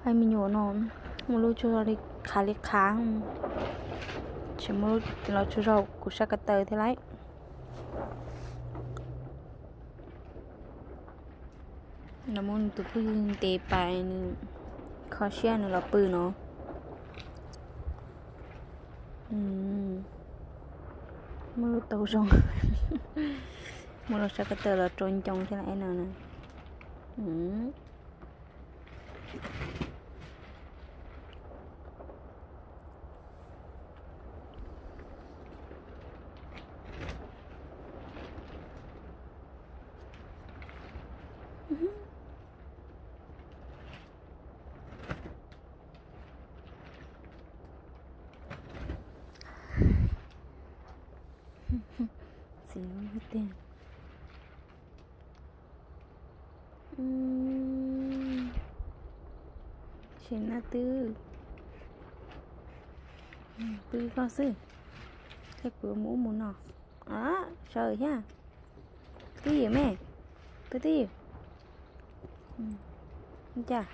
Ai, me nyuam no muaj lub tsaug zog li qhav li qhav, tseem muaj lub los tsaug zog kuv sab ko taw thiab lauj. Los muab nws tus phooj ywg ntes pais, nws kho siab nws los pw no. Muaj lub tau zoo, muaj lub sab ko taw los rau ncoo thiab lauj no na. Txiv tiag. Tsis naj twb, twb koj xwb, thiab kuv mus ub mus no. Sawv thiab. Twb ywm me, twb twb ywm. Cas